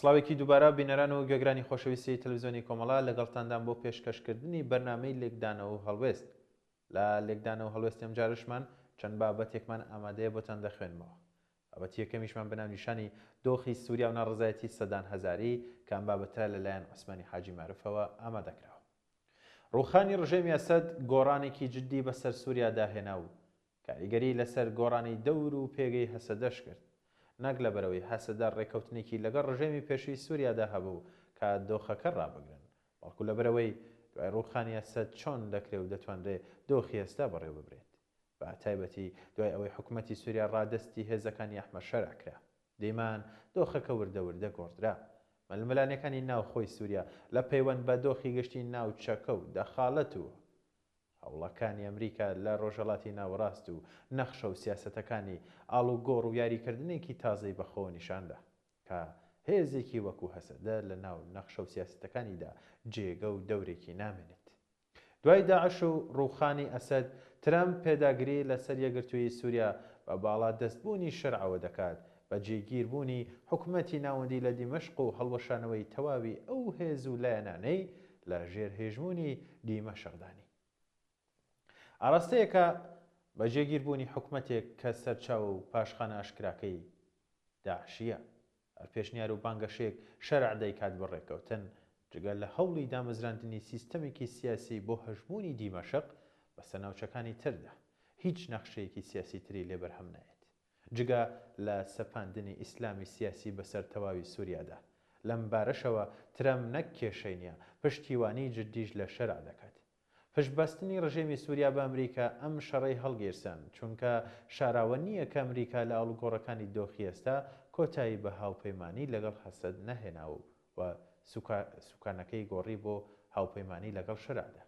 سڵاوێکی دووبارە بینەران و گوێگرانی خۆشەویستی تەلەفزیۆنی کۆمەڵە لەگەڵتاندام بۆ پێشکەشکردنی بەرنامەی لێکدانەوە و هەڵوێست. لە لێکدانەوە و هەڵوێستی ئەمجارەشمان چەند بابەتێکمان ئامادەیە بۆتان دەخوێنمەوە. بابەتی یەکەمیشمان بە ناونیشانی دۆخی سوریا و ناڕەزایەتی سەدان هەزاری کە ئەم بابەتە لەلایەن عوسمانی حاجی مارفەوە ئامادەکراوە. ڕووخانی ڕژێمی ئەسەد گۆڕانێکی جددی بەسەر سوریادا هێنا و کاریگەری لەسەر گۆڕانی دەور و پێگەی هەسەدەش کرد. نەک لەبەرئەوەی هەسەدە ڕێککەوتنێکی لەگەڵ ڕژێمی پێشووی سوریادا هەبوو کە دۆخەکە ڕابگرن، بەڵکو لەبەرئەوەی دوای ڕووخانی ئەسەد چۆن دەکرێ و دەتوانرێ دۆخی ئێستا بەڕێوەببرێت. بە تایبەتی دوای ئەوەی حکومەتی سوریا ڕادەستی هێزەکانی ئەحمەد شەرع کرا. دیمان دۆخەکە وردە وردە گۆڕدرا. ململانێکانی ناوخۆی سوریا لە پەیوەند بە دۆخی گشتی ناوچەکە و دەخالەت و هەوڵەکانی ئەمریکا لە ڕۆژهەڵاتی ناوەڕاست و نەخشە و سیاسەتەکانی ئاڵوگۆڕ و یاریکردنێکی تازەی بەخۆوە نیشاندا کە هێزێکی وەکو هەسەدە لە ناو نەخشە و سیاسەتەکانیدا جێگە و دەورێکی نامێنێت. دوای داعش و ڕووخانی ئەسەد، ترەمپ پێداگری لەسەر یەکگرتوویی سووریا بە باڵادەستبوونی شەرعەوە دەکات، بە جێگیربوونی حکومەتی ناوەندی لە دیمەشق و هەڵوەشانەوەی تەواوی ئەو هێز و لایەنانەی لە ژێر هێژموونی دیمەشقدا نین. ئاراستەیەکە بە جێگیربوونی حکومەتێک کە سەرچاوە و پاشخانە ئاشکراکەی داعشییە. هەر پێشنیار و بانگەشەیەک شەرع دەیکات بۆ ڕێککەوتن، جگە لە هەوڵی دامەزراندنی سیستەمێکی سیاسی بۆ هەژموونی دیمەشق بەسەر ناوچەکانی تردا، هیچ نەخشەیەکی سیاسی تری لێ بەرهەم نایەت، جگە لە سەپاندنی ئیسلامی سیاسی بەسەر تەواوی سوریادا. لەم بارەشەوە ترەمپ نەک کێشەی نییە، پشتیوانی جدیش لە شەرع دەکات. پشتبەستنی ڕژێمی سوریا بە ئەمریکا ئەم شەڕەی هەڵگیرساند، چونکە شاراوە نییە کە ئەمریکا لە ئاڵوگۆڕەکانی دۆخی ئێستا کۆتایی بە هاوپەیمانی لەگەڵ هەسەد نەهێنا و سوکانەکەی گۆڕی بۆ هاوپەیمانی لەگەڵ شەرعدا.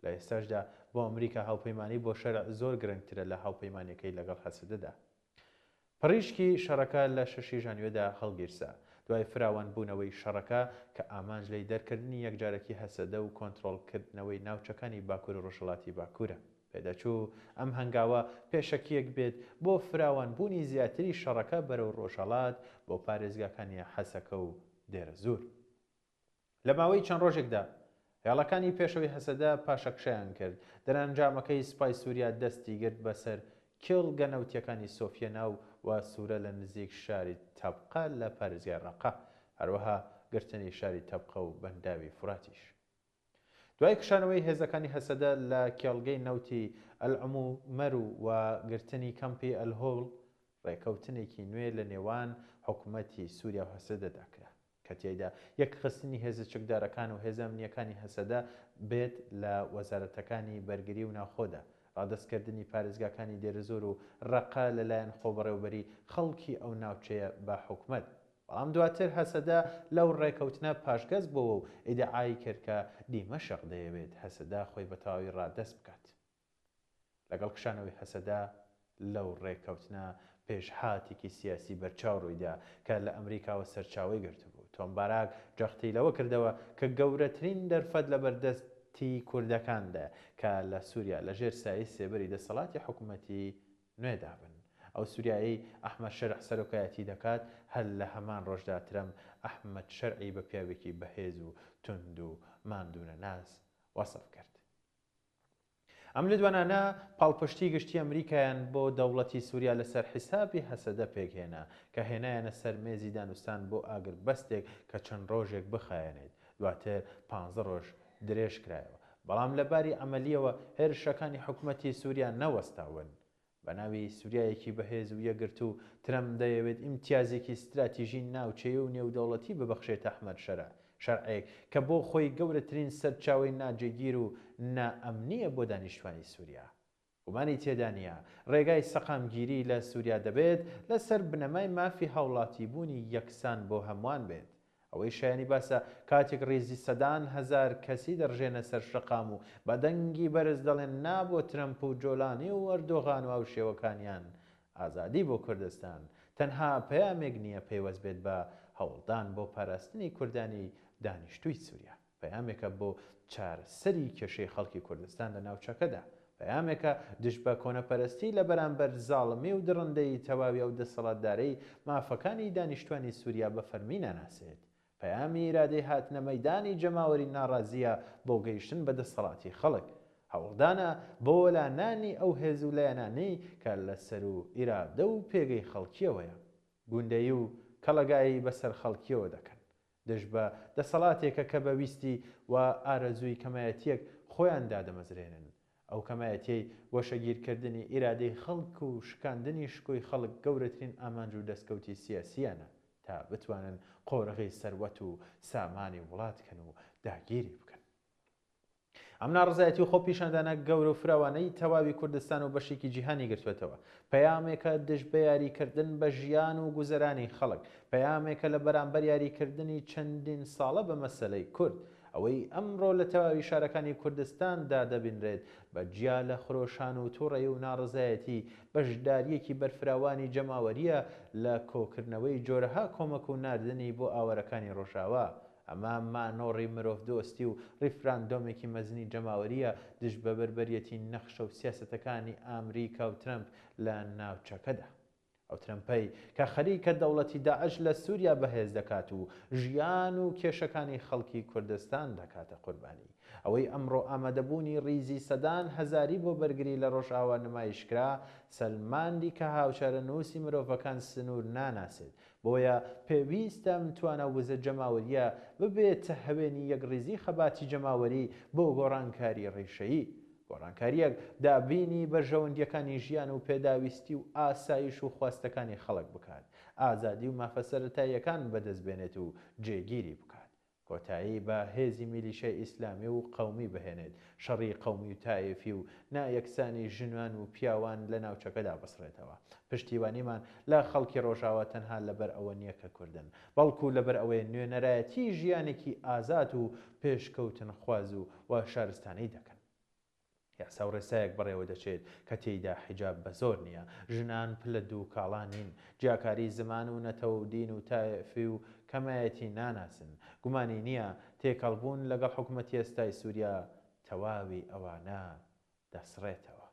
لە ئێستاشدا بۆ ئەمریکا هاوپەیمانی بۆ شەرع زۆر گرنگترە لە هاوپەیمانیەکەی لەگەڵ هەسەدەدا. پڕیشکی شەڕەکە لە شەشی ژانویەدا هەڵگیرسا، دوای فراوانبوونەوەی شەڕەکە کە ئامانج لێی دەرکردنی یەکجارەکی هەسەدە و کۆنترۆڵکردنەوەی ناوچەکانی باکوور و ڕۆژهەڵاتی باکوورە. پێدەچوو ئەم هەنگاوە پێشەکییەک بێت بۆ فراوانبوونی زیاتری شەڕەکە بەرەو ڕۆژهەڵات بۆ پارێزگاکانی حەسەکە و دێرەزوور. لە ماوەی چەند ڕۆژێکدا هێڵەکانی پێشەوەی هەسەدە پاشەکشەیان کرد، دەرئەنجامەکەی سوپای سوریا دەستی گرت بەسەر کێڵگە نەوتییەکانی سۆفیەناو و سورە لە نزیک شاری تەبقە لە پارێزگای ڕەقە، هەروەها گرتنی شاری تەبقە و بەنداوی فوراتیش. دوای کشانەوەی هێزەکانی هەسەدە لە کێڵگەی نەوتی ئەلعمومەر و گرتنی کەمپی ئەلهۆل، ڕێکەوتنێکی نوێ لە نێوان حکومەتی سوریا و هەسەدەدا کرا. کە تیایدا یەکخستنی هێزە چەکدارەکان و هێزە ئەمنییەکانی هەسەدە بێت لە وەزارەتەکانی بەرگری و ناوخۆدا، ڕادەستکردنی پارێزگاکانی دێرزۆر و ڕەقە لەلایەن خۆبەڕێوەبەری خەڵکی ئەو ناوچەیە بە حکومەت. بەڵام دواتر هەسەدە لەو ڕێکەوتنە پاشگەز بۆوە و ئیدعای کرد کە دیمەشق دەیەوێت هەسەدە خۆی بەتەواوی ڕادەست بکات. لەگەڵ کشانەوەی هەسەدە لەو ڕێککەوتنە، پێشهاتێکی سیاسی بەرچاو ڕوویدا کە لە ئەمریکاوە سەرچاوەی گرتبوو. تۆم باراک جەختی لەوە کردەوە کە گەورەترین دەرفەت لەبەردەستی کوردەکاندایە کە لە سوریا لەژێر سایەی سێبەری دەسەڵاتی حکومەتی نوێدا بن. ئەو سوریایەی ئەحمەد شەرع سەرۆکایەتی دەکات، هەر لە هەمان ڕۆژدا ترەمپ ئەحمەد شەرعی بە پیاوێکی بەهێز و توند و ماندوونەناس وەسف کرد. ئەم لێدوانانە پاڵپشتی گشتی ئەمریکایان بۆ دەوڵەتی سوریا لەسەر حیسابی هەسەدە پێکهێنا، کە هێنایانە سەر مێزی دانوستان بۆ ئاگربەستێک کە چەند ڕۆژێک بخایەنێت، دواتر پانزە ڕۆژ درێژکرایەوە. بەڵام لە باری عەمەلییەوە هێرشەکانی حکومەتی سوریا نەوەستاون. بە ناوی سوریایەکی بەهێز و یەکگرتوو، ترەمپ دەیەوێت ئیمتیازێکی ستراتیژی ناوچەیی و نێودەوڵەتی ببەخشێتە ئەحمەد شەرع، شەرعێک کە بۆ خۆی گەورەترین سەرچاوەی ناجێگیر و نائەمنییە بۆ دانیشتوانی سوریا. گومانی تێدا نییە ڕێگای سەقامگیری لە سوریا دەبێت لەسەر بنەمای مافی هاوڵاتیبوونی یەکسان بۆ هەمووان بێت. ئەوەی شایانی باسە کاتێک ڕیزی سەدان هەزار کەسی دەڕژێنە سەر شەقام و بە دەنگی بەرز دەڵێن نا بۆ ترەمپ و جۆلانی و ئەردۆغان و هاوشێوەکانیان، ئازادی بۆ کوردستان، تەنها پەیامێک نییە پەیوەست بێت بە هەوڵدان بۆ پاراستنی کوردانی دانیشتووی سوریا، پەیامێکە بۆ چارەسەری کێشەی خەڵکی کوردستان لە ناوچەکەدا. پەیامێکە دژ بە کۆنەپەرستی لە بەرامبەر زاڵمی و دڕندەیی تەواوی ئەو دەسەڵاتدارەی مافەکانی دانیشتوانی سوریا بە فەرمی ناناسێت. پەیامی ئیرادەی هاتنە مەیدانی جەماوەری ناڕازییە بۆ گەیشتن بە دەسەڵاتی خەڵک. هەوڵدانە بۆ وەلانانی ئەو هێز و لایەنانەی کە لە سەروو ئیرادە و پێگەی خەڵکییەوەیە. گوندەیی و کەڵەگایی بەسەر خەڵکییەوە دەکەن. دژ بە دەسەڵاتێکە کە بە ویستی و ئارەزووی کەمایەتییەک خۆیان دادەمەزرێنن. ئەو کەمایەتیەی گۆشەگیرکردنی ئیرادەی خەڵک و شکاندنی شکۆی خەڵک گەورەترین ئامانج و دەستکەوتی سیاسییانە تا بتوانن قۆرغی سەروەت و سامانی وڵات کەن و داگیری بکەن. ئەم ناڕەزایەتی و خۆپیشاندانە گەورە و فراوانەی تەواوی کوردستان و بەشێکی جیهانی گرتووەتەوە، پەیامێکە دژ بە یاریکردن بە ژیان و گوزەرانی خەڵک، پەیامێکە لە بەرامبەر یاریکردنی چەندین ساڵە بە مەسەلەی کورد. ئەوەی ئەمڕۆ لە تەواوی شارەکانی کوردستان دا دەبینرێت بە جیا لە خرۆشان و توڕەیی و ناڕەزایەتی، بەشدارییەکی بەرفراوانی جەماوەرییە لە کۆکردنەوەی جۆرەها کۆمەک و ناردنی بۆ ئاوارەکانی ڕۆژاوا. ئەمە مانۆڕی مرۆڤدۆستی و ڕیفراندۆمێکی مەزنی جەماوەرییە دژ بە بەربەریەتی نەخشە و سیاسەتەکانی ئامریکا و ترەمپ لە ناوچەکەدا. ئەو ترەمپەی کە خەریکە دەوڵەتی داعش لە سوریا بەهێز دەکات و ژیان و کێشەکانی خەڵکی کوردستان دەکاتە قوربانی. ئەوەی ئەمڕۆ ئامادەبوونی ڕیزی سەدان هەزاری بۆ بەرگری لە ڕۆژئاوا نمایشکرا، سەلماندی کە هاوچارەنووسی مرۆڤەکان سنوور ناناسێت، بۆیە پێویستە ئەم توانا و وزە جەماوەرییە ببێتە هەوێنی یەکڕیزی خەباتی جەماوەری بۆ گۆڕانکاری ڕیشەیی. گۆڕانکارییەک دابینی بەرژەوەندییەکانی ژیان و پێداویستی و ئاسایش و خواستەکانی خەڵک بکات، ئازادی و مافە سەرەتاییەکان بەدەست بێنێت و جێگیری بکات. کۆتایی بە هێزی میلیشیای ئیسلامی و قەومی بهێنێت، شەڕی قەومی و تایەفی و نایەکسانی ژنان و پیاوان لە ناوچەکەدا بسڕێتەوە. پشتیوانیمان لە خەڵکی ڕۆژاوا تەنها لەبەر ئەوە نییە کە کوردن، بەڵکو لەبەر ئەوەیە نوێنەرایەتی ژیانێکی ئازاد و پێشکەوتنخواز و و شارستانی دەکەن. یاسا و ڕێسایەک بەڕێوە دەچێت کە تێیدا حیجاب بە زۆر نییە، ژنان پلە دوو کاڵا نین، جیاکاری زمان و نەتەوە و دین و تایەفی و کەمایەتی ناناسن. گومانی نییە تێکەڵبوون لەگەڵ حکومەتی ئێستای سوریا تەواوی ئەوانە دەسڕێتەوە.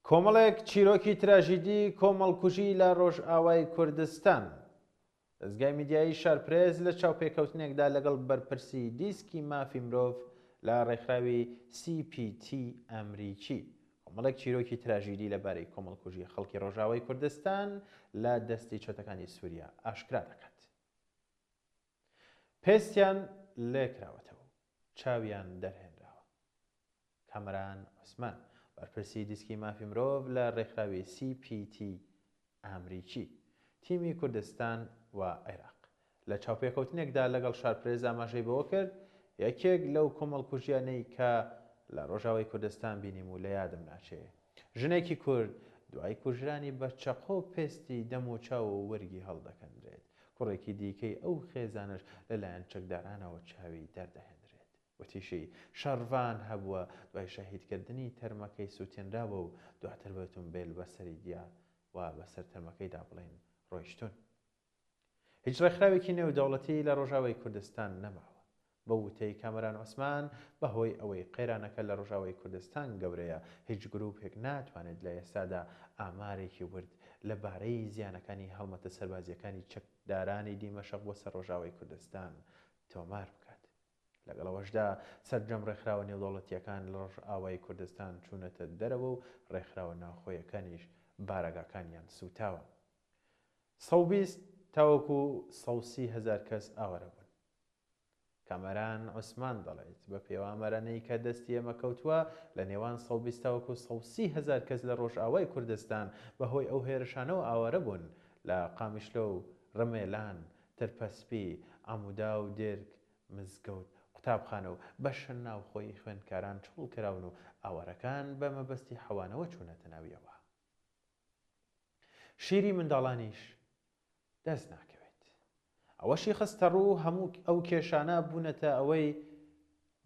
کۆمەڵێک چیرۆکی تراژیدی کۆمەڵکوژی لە ڕۆژئاوای کوردستان. دەزگای میدیایی شارپرێس لە چاوپێکەوتنێکدا لەگەڵ بەرپرسی دیسکی مافی مرۆڤ لە ڕێکخراوی سی پی تی ئەمریکی کۆمەڵێک چیرۆکی تراژیدی لەبارەی کۆمەڵکوژی خەڵکی ڕۆژاوای کوردستان لە دەستی چەتەکانی سوریا ئاشکرا دەکات. پێستیان لێکراوەتەوە و چاویان دەرهێنراوە. کامەران عوسمان، بەرپرسی دیسکی مافی مرۆڤ لە رێکخراوی سی پی تی ئامریکی، تیمی کوردستان و عێراق، لە چاوپێکەوتنێکدا لەگەڵ شارپرێس ئاماژەی بەوە کرد، یەکێک لەو کۆمەڵکوژییانەی کە لە رۆژاوای کوردستان بینیم و لە یادم ناچێ، ژنێکی کورد دوای کوژرانی بە چەقۆ پێستی دەم و چاو و ورگی هەڵدەکەندرێت، کوڕێکی دیکەی ئەو خێزانەش لەلایەن چەکدارانەوە چاوی دەردەهێندرێت. وتیشی، شەڕڤان هەبووە دوای شەهیدکردنی تەرمەکەی سوتێنراوە و دواتر بە ئۆتۆمبێل بەسەریدیا و بەسەر تەرمەکەیدا بڵێن ڕۆیشتوون. هیچ ڕێکخراوێکی نێودەوڵەتی لە ڕۆژاوای کوردستان نەماوە. بەو وتەی کامەران عوسمان، بەهۆی ئەوەی قەیرانەکە لە ڕۆژاوای کوردستان گەورەیە، هیچ گروپێک ناتوانێت لە ئێستادا ئامارێکی ورد لە بارەی زیانەکانی هەڵمەتە سەربازییەکانی چەکدارانی دیمەشق بۆ سەر ڕۆژاوای کوردستان تۆمار بکات. لەگەڵ ئەوەشدا سەرجەم ڕێکخراوە نێودەوڵەتییەکان لە ڕۆژئاوای کوردستان چوونەتە دەرەوە و ڕێکخراوە ناوخۆیەکانیش بارەگاکانیان سووتاوە. 120 تاوەکو 130 هەزار کەس ئاوارە بوون. کامەران عوسمان دەڵێت، بەپێی ئەو ئامارانەی کە دەستی ئێمە کەوتووە، لە نێوان 120 تاوەکو 130 هەزار کەس لە ڕۆژئاوای کوردستان بەهۆی ئەو هێرشانەوە ئاوارە بوون، لە قامیشلۆ و ڕمێلان، ترپەسپی، عەمودا و دێرک، مزگەوت، قوتابخانە و بەشە ناوخۆیی خوێندکاران چۆڵ کراون و ئاوارەکان بە مەبەستی حەوانەوە چوونەتە ناویەوە. شیری منداڵانیش دەست ناکەوێت. ئەوەشی خستەڕوو، هەموو ئەو کێشانە بوونەتە ئەوەی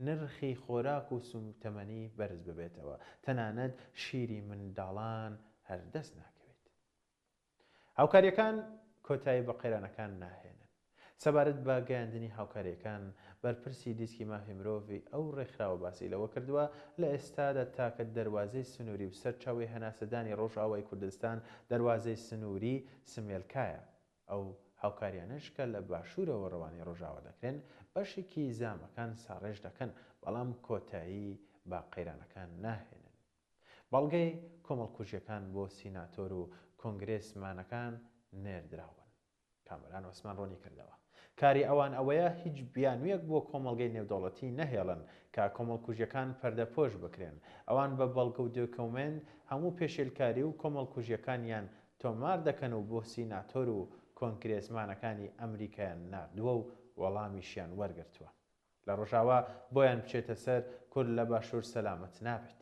نرخی خۆراک و سووتەمەنی بەرز ببێتەوە، تەنانەت شیری منداڵان هەر دەست ناکەوێت. هاوکارییەکان کۆتایی بە قەیرانەکان ناهێنن. سەبارەت بە گەیاندنی هاوکارییەکان، بەرپرسی دیسکی مافی مرۆڤی ئەو ڕێکخراوە باسی لەوە کردووە، لە ئێستادا تاکە دەروازەی سنووری و سەرچاوەی هەناسەدانی ڕۆژئاوای کوردستان دەروازەی سنووری سمێلکایە، ئەو هاوکارییانەش کە لە باشوورەوە ڕەوانەی ڕۆژئاوا دەکرێن، بەشێکی زامەکان ساڕێژ دەکەن، بەڵام کۆتایی بە قەیرانەکان ناهێنن. بەڵگەی کۆمەڵکوژییەکان بۆ سیناتۆر و کۆنگرێسمانەکان نێردراون. کامەران عوسمان ڕوونیکردەوە، کاری ئەوان ئەوەیە هیچ بیانوویەک بۆ کۆمەڵگەی نێودەوڵەتی نەهێڵن کە کۆمەڵکوژییەکان پەردەپۆش بکرێن، ئەوان بە بەڵگە و دۆکۆمێنت هەموو پێشێلکاری و کۆمەڵکوژییەکانیان تۆمار دەکەن و بۆ سیناتۆر و کۆنگرێسمانەکانی ئەمریکایان ناردووە و وەڵامیشیان وەرگرتووە. لە ڕۆژاوا بۆیان بچێتە سەر، کورد لە باشوور سەلامەت نابێت.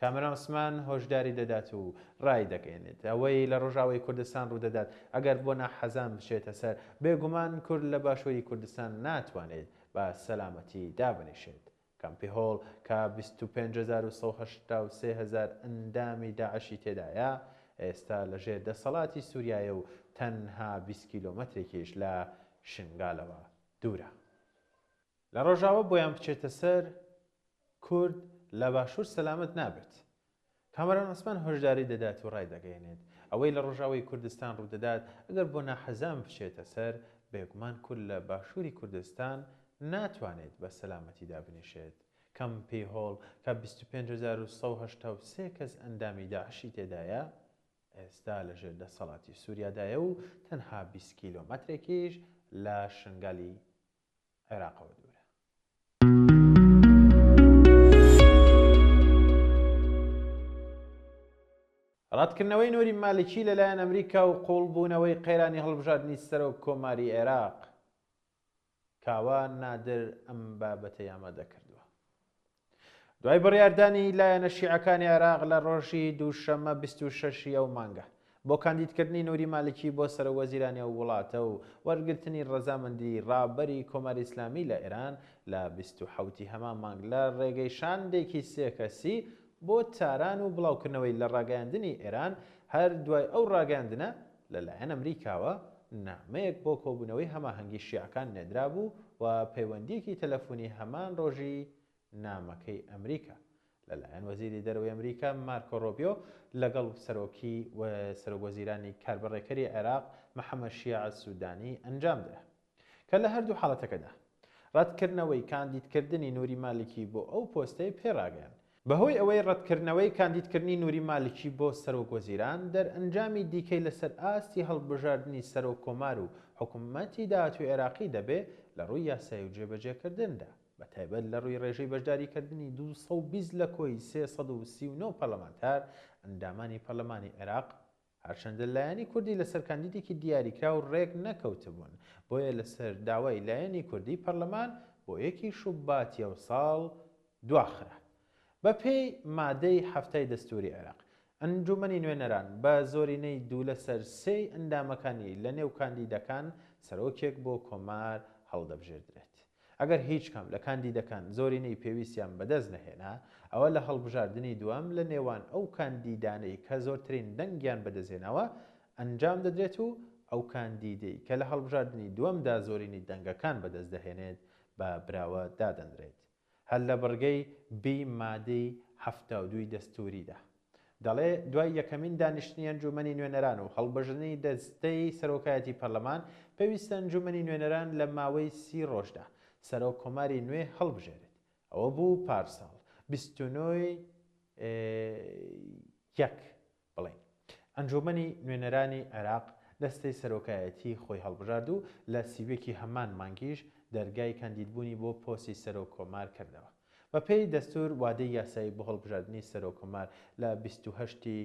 کامەران عوسمان هۆشداری دەدات و ڕایدەگەیەنێت، ئەوەی لە ڕۆژاوای کوردستان ڕوودەدات، ئەگەر بۆ ناحەزان بچێتە سەر، بێگومان کورد لە باشووری کوردستان ناتوانێت بە سەلامەتی دابنیشێت. کەمپی هۆڵ کە 25,183 هەزار ئەندامی داعشی تێدایە، ئێستا لەژێر دەسەڵاتی سووریایە و تەنها 20 کیلۆمەترێکیش لە شنگالەوە دوورە. لە ڕۆژاوا بۆیان بچێتە سەر، کورد لە باشوور سەلامەت نابێت. کامەران عوسمان هۆشداری دەدات و ڕایدەگەیەنێت، ئەوەی لە ڕۆژاوای کوردستان ڕوودەدات، ئەگەر بۆ ناحەزان بچێتە سەر، بێگومان کورد لە باشووری کوردستان ناتوانێت بە سەلامەتی دابنیشێت. کەمپی هۆڵ کە 25,183 کەس ئەندامی داعشی تێدایە، ئێستا لەژێر دەسەڵاتی سووریادایە و تەنها 20 کیلۆمەترێکیش لە شنگالی عێراقەوە دوورە. ڕەتکردنەوەی نوری مالکی لەلایەن ئەمریکا و قوڵبوونەوەی قەیرانی هەڵبژاردنی سەرۆک کۆماری عێراق کاوە نادر ئەم بابەتەی ئامادە کردووە. دوای بڕیاردانی لایەنە شیعەکانی عێراق لە ڕۆژی دووشەممە 26 ی ئەو مانگە بۆ کاندیدکردنی نوری مالکی بۆ سەرۆکوەزیرانی ئەو وڵاتە و وەرگرتنی ڕەزامەندی ڕابەری کۆماری ئیسلامی لە ئێران لە 27 ی هەمان مانگ لە ڕێگەی شاندێکی سێ کەسی بۆ تاران و بڵاوکردنەوەی لە ڕاگەیاندنی ئێران هەر دوای ئەو ڕاگەیاندنە لەلایەن ئەمریکاوە نامەیەک بۆ کۆبوونەوەی هەماهەنگی شیعەکان نێدرابوو و پەیوەندییەکی تەلەفونی هەمان ڕۆژی نامەکەی ئەمریکا لەلایەن وەزیری دەرەوەی ئەمریکا مارکۆ ڕۆبیۆ لەگەڵ سەرۆکی و سەرۆکوەزیرانی کاربەڕێکەری عێراق محەمەد شیاع سودانی ئەنجامدرا. کە لە هەردوو حاڵەتەکەدا ڕەتکردنەوەی کاندیدکردنی نوری مالکی بۆ ئەو پۆستەی پێ ڕاگەیاند. بەهۆی ئەوەی ڕەتکردنەوەی کاندیدکردنی نوری مالکی بۆ سەرۆک وەزیران دەرئەنجامی دیکەی لەسەر ئاستی هەڵبژاردنی سەرۆک کۆمار و حکومەتی داهاتووی عێراقی دەبێ لە ڕووی یاسایی و جێبەجێکردندا بەتایبەت لە ڕووی ڕێژەی بەشداریکردنی 220 لە کۆی 339 پەرلەمانتار ئەندامانی پەرلەمانی عێراق هەرچەندە لایەنی کوردی لەسەر کاندیدێکی دیاریکراو رێک نەکەوتبوون، بۆیە لەسەر داوای لایەنی کوردی پەرلەمان بۆ یەکی شوباتی ئەوساڵ دواخرا. بەپێی مادەی حەفتای دەستووری عێراق، ئەنجوومەنی نوێنەران بە زۆرینەی دوو لەسەر سێی ئەندامەکانی لەنێو کاندیدەکان سەرۆکێک بۆ کۆمار هەڵدەبژێردرێت. ئەگەر هیچ کام لە کاندیدەکان زۆرینەی پێویستیان بەدەست نەهێنا، ئەوە لە هەڵبژاردنی دووەم لە نێوان ئەو کاندیدانەی کە زۆرترین دەنگیان بەدەستهێناوە ئەنجام دەدرێت و ئەو کاندیدەی کە لە هەڵبژاردنی دووەمدا زۆرینەی دەنگەکان بەدەست دەهێنێت بە براوە دادەنرێت. هەر لە بڕگەی بی مادەی 72 ی دەستووریدا دەڵێ دوای یەکەمین دانیشتنی ئەنجوومەنی نوێنەران و هەڵبژردنی دەستەی سەرۆکایەتی پەرلەمان، پێویستە ئەنجوومەنی نوێنەران لە ماوەی 30 ڕۆژدا سەرۆک کۆماری نوێ هەڵبژێرێت. ئەوە بوو پارساڵ 29 ی یەک بڵێین ئەنجوومەنی نوێنەرانی عێراق دەستەی سەرۆکایەتیی خۆی هەڵبژارد و لە 31 ی هەمان مانگیش دەرگای کاندیدبوونی بۆ پۆستی سەرۆک کۆمار کردەوە. بەپێی دەستوور وادەی یاسایی بۆ هەڵبژاردنی سەرۆک کۆمار لە 28 ی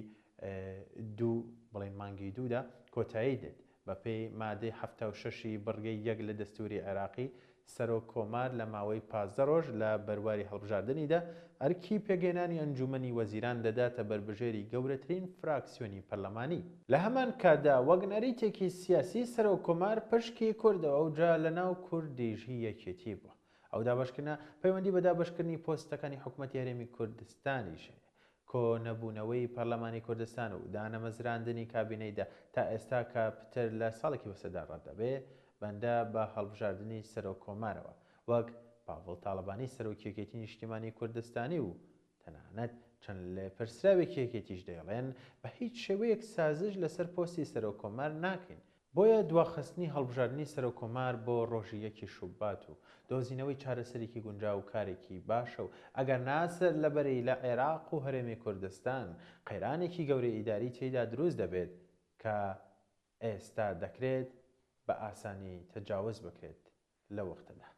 دوو بڵێین مانگی دوودا کۆتایی دێت. بەپێی مادەی 76 ی بڕگەی یەک لە دەستووری عێراقی، سەرۆک کۆمار لە ماوەی 15 ڕۆژ لە بەرواری هەڵبژاردنیدا، ئەرکی پێکهێنانی ئەنجوومەنی وەزیران دەداتە بەربژێری گەورەترین فراکسیۆنی پەرلەمانی. لە هەمان کاتدا وەک نەریتێکی سیاسی سەرۆک کۆمار پشکی کوردە و ئەوجا لەناو کوردیش هی یەکێتی بووە. ئەو دابەشکردنە پەیوەندی بە دابەشکردنی پۆستەکانی حکومەتی هەرێمی کوردستانیش هەیە. کۆ نەبوونەوەی پەرلەمانی کوردستان و دانەمەزراندنی کابینەی دە تا ئێستا کە پتر لە ساڵێکی بەسەردا ڕەت دەبێ، بەندە بە هەڵبژاردنی سەرۆک کۆمارەوە، وەک پاڤڵ تاڵەبانی سەرۆکی یەکێتی نیشتیمانی کوردستانی و تەنانەت چەند لێپرسراوێکی یەکێتیش دەیڵێن بە هیچ شێوەیەک سازش لەسەر پۆستی سەرۆک کۆمار ناکەین، بۆیە دواخستنی هەڵبژاردنی سەرۆک کۆمار بۆ ڕۆژی یەکی شوبات و دۆزینەوەی چارەسەرێکی گونجاو کارێکی باشە و ئەگەر نا سەرلەبەری لە عێراق و هەرێمی کوردستان قەیرانێکی گەورەی ئیداری تێیدا دروست دەبێت کە ئێستا دەکرێت بە ئاسانی تەجاوز بکرێت لەو وەختەدا.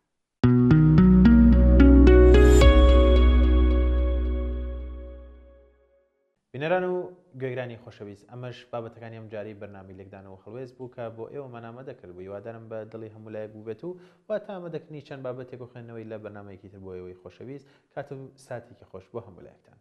بینەران و گوێگرانی خۆشەویست ئەمەش بابەتەکانی ئەم جارەی بەرنامەی لێکدانەوە هەڵوێست بوو کە بۆ ئێوەمان ئامادە کرد بوو هیوادارم بە دڵی هەموو لایەک بووبێت و واتە ئامادەکردنی چەند بابەتێک و خوێندنەوەی لە بەرنامەیەکی تر بۆ ئێوەی خۆشەویست کات و ساتێکی خۆش بۆ هەموو لایەکتان.